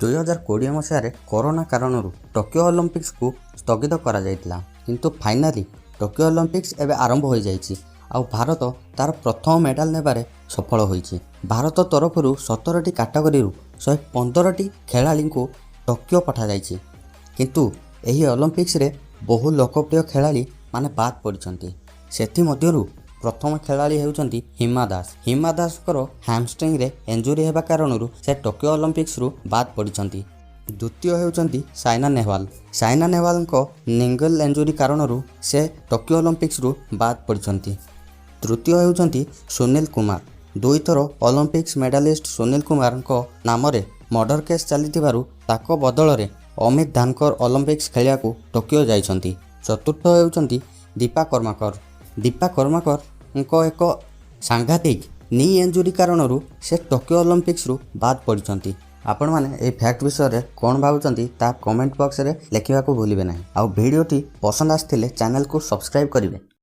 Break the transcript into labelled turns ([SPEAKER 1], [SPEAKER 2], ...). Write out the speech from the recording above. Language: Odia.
[SPEAKER 1] 2020 ମସିହାରେ କରୋନା କାରଣରୁ ଟୋକିଓ ଅଲିମ୍ପିକ୍ସକୁ ସ୍ଥଗିତ କରାଯାଇଥିଲା। କିନ୍ତୁ ଫାଇନାଲି ଟୋକିଓ ଅଲିମ୍ପିକ୍ସ ଏବେ ଆରମ୍ଭ ହୋଇଯାଇଛି ଆଉ ଭାରତ ତାର ପ୍ରଥମ ମେଡାଲ ନେବାରେ ସଫଳ ହୋଇଛି। ଭାରତ ତରଫରୁ 17ଟି କାଟାଗୋରୀରୁ 115ଟି ଖେଳାଳିଙ୍କୁ ଟୋକିଓ ପଠାଯାଇଛି। କିନ୍ତୁ ଏହି ଅଲିମ୍ପିକ୍ସରେ ବହୁ ଲୋକପ୍ରିୟ ଖେଳାଳି ମାନେ ବାଦ୍ ପଡ଼ିଛନ୍ତି। ସେଥିମଧ୍ୟରୁ ପ୍ରଥମ ଖେଳାଳି ହେଉଛନ୍ତି ହିମା ଦାସ। ହିମା ଦାସଙ୍କର ହ୍ୟାମଷ୍ଟ୍ରିଙ୍ଗରେ ଇଞ୍ଜୁରି ହେବା କାରଣରୁ ସେ ଟୋକିଓ ଅଲିମ୍ପିକ୍ସରୁ ବାଦ୍ ପଡ଼ିଛନ୍ତି। ଦ୍ୱିତୀୟ ହେଉଛନ୍ତି ସାଇନା ନେହୱାଲ। ସାଇନା ନେହୱାଲଙ୍କ ଆଙ୍କଲ ଇଞ୍ଜୁରି କାରଣରୁ ସେ ଟୋକିଓ ଅଲିମ୍ପିକ୍ସରୁ ବାଦ୍ ପଡ଼ିଛନ୍ତି। ତୃତୀୟ ହେଉଛନ୍ତି ସୁନୀଲ କୁମାର। ଦୁଇଥର ଅଲିମ୍ପିକ୍ସ ମେଡାଲିଷ୍ଟ ସୁନୀଲ କୁମାରଙ୍କ ନାମରେ ମର୍ଡର କେସ୍ ଚାଲିଥିବାରୁ ତାଙ୍କ ବଦଳରେ ଅମିତ ଧାନକର ଅଲିମ୍ପିକ୍ସ ଖେଳିବାକୁ ଟୋକିଓ ଯାଇଛନ୍ତି। ଚତୁର୍ଥ ହେଉଛନ୍ତି ଦୀପା କର୍ମାକର। ଦୀପା କର୍ମାକରଙ୍କ ଏକ ସାଂଘାତିକ ନି ଇଞ୍ଜୁରି କାରଣରୁ ସେ ଟୋକିଓ ଅଲିମ୍ପିକ୍ସରୁ ବାଦ୍ ପଡ଼ିଛନ୍ତି। ଆପଣମାନେ ଏହି ଫ୍ୟାକ୍ଟ ବିଷୟରେ କ'ଣ ଭାବୁଛନ୍ତି, ତାହା କମେଣ୍ଟ ବକ୍ସରେ ଲେଖିବାକୁ ଭୁଲିବେ ନାହିଁ। ଆଉ ଭିଡ଼ିଓଟି ପସନ୍ଦ ଆସିଥିଲେ ଚ୍ୟାନେଲକୁ ସବସ୍କ୍ରାଇବ୍ କରିବେ।